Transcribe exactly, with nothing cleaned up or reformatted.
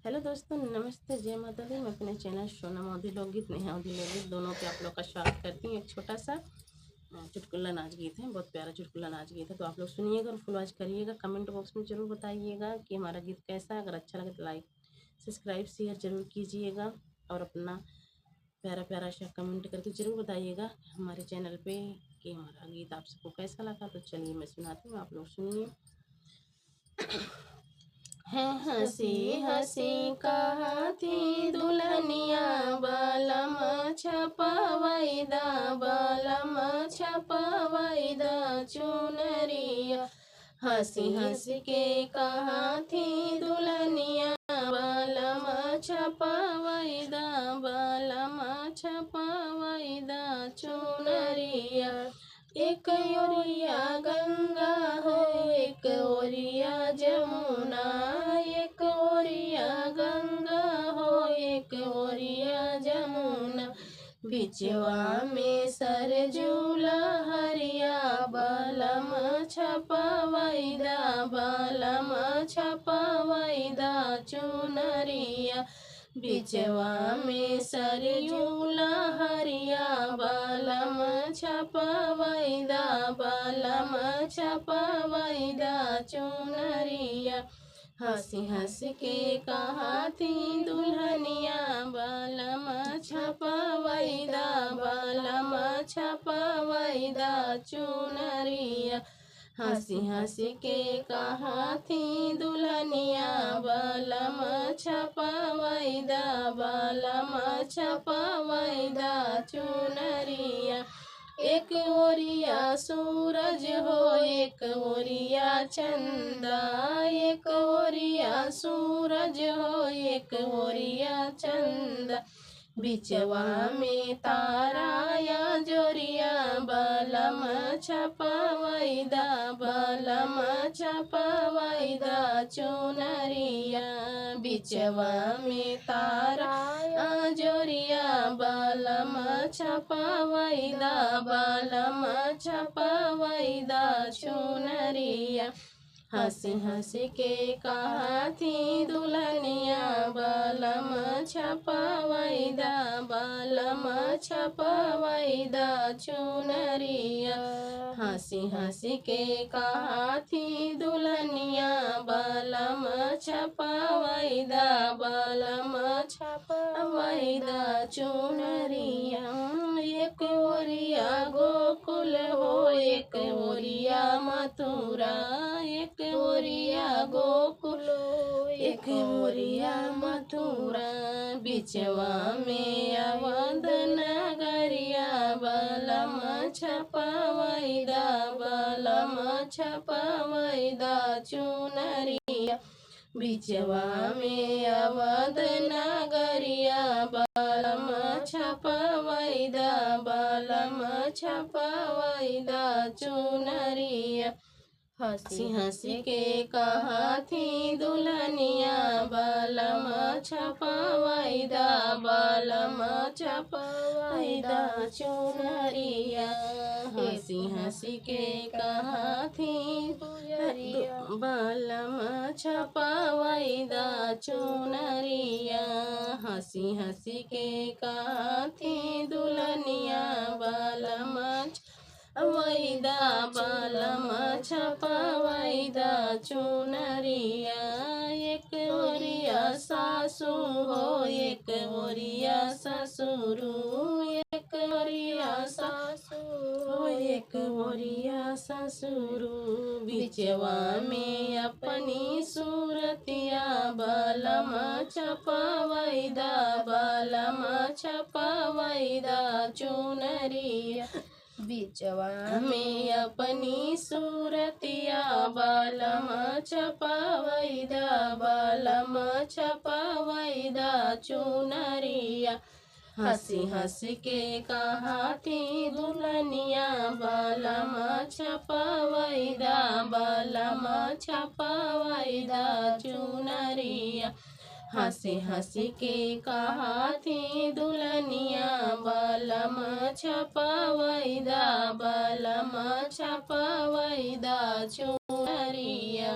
हेलो दोस्तों, नमस्ते, जय माता दी। मैं अपने चैनल सोनम अवधी लोकगीत, नेहा अवधी लोकगीत दोनों पे आप लोग का स्वागत करती हूँ। एक छोटा सा, अ, चुटकुला नाच गीत है, बहुत प्यारा चुटकुला नाच गीत है। तो आप लोग सुनिएगा और फुल वॉच करिएगा। कमेंट बॉक्स में ज़रूर बताइएगा कि हमारा गीत कैसा है। अगर अच्छा लगे तो लाइक, सब्सक्राइब, शेयर ज़रूर कीजिएगा और अपना प्यारा प्यारा सा कमेंट करके ज़रूर बताइएगा हमारे चैनल पे कि हमारा गीत आप सबको कैसा लगा। तो चलिए मैं सुनाती हूँ, आप लोग सुनिए। हैं हँसी हँसी कहत ही दुलहनिया, बलम छपवैदा, बलम छपवैदा चुनरिया। हँसी हँसी के कहत ही दुलहनिया, बलम छपवैदा, बलम छपवैदा चुनरिया। एक ओरिया गंगा हो, एक ओरिया जमुना, एक ओरिया गंगा हो, एक ओरिया जमुना। बिचवा में सरजू लहरिया, बलम छपवैदा, बलम छपवैदा चुनरिया। बिचवा में सरजू लहरिया, बलम छपवैदा, बलम छपवैदा चुनरिया। हँसी हँसी के कहत ही दुलहनिया, बलम छपवैदा, बलम छपवैदा चुनरिया। हँसी हँसी के कहत ही दुलहनिया, बलम छपवैदा, बलम छपवैदा चुनरिया। एक ओरिया सूरज हो, एक ओरिया चंदा, एक ओरिया सूरज हो, एक ओरिया चंदा। बिचवा में तारा या जोरिया, बलम छपवैदा, बलम छपवैदा चुनरिया। बिचवा में तारा या जोरिया, बलम छपवैदा, बलम छपवैदा चुनरिया। हँसी हँसी के कहत ही दुलहनिया, बलम छपवैदा, बलम छपवैदा चुनरिया। हँसी हँसी के कहत ही दुलहनिया, बलम छपवैदा, बलम छपवैदा चुनरिया। एक ओरिया गोकुल हो, एक ओरिया मथुरा, एक ओरिया गोकुल हो, एक ओरिया मथुरा। बिचवा में अवध नगरिया, बलम छपवैदा, बलम छपवैदा चुनरिया। बिचवा में अवध नगरिया, बलम छपवैदा, बलम छपवैदा चुनरिया। हँसी हँसी के कहत ही दुलहनिया, बलम छपवैदा, बलम छपवैदा चुनरिया। हँसी हँसी के कहत ही दुलहनिया, बलम छपवैदा चुनरिया। हँसी हँसी के कहत ही दुलहनिया, बलम छपवैदा, बलम छपवैदा चुनरिया। एक ओरिया सासू हो, एक ओरिया ससुरू, एक ओरिया सासू हो, एक ओरिया ससुरू। बिचवा में अपनी सूरतिया, बलम छपवैदा, बलम छपवैदा चुनरिया। बिचवा में अपनी सूरतिया, बलम छपवैदा, बलम छपवैदा चुनरिया। हँसी हँसी के कहत ही दुलहनिया, बलम छपवैदा, बलम छपवैदा चुनरिया। हँसी हँसी के कहत ही दुलहनिया, बलम छपवैदा, बलम छपवैदा चुनरिया।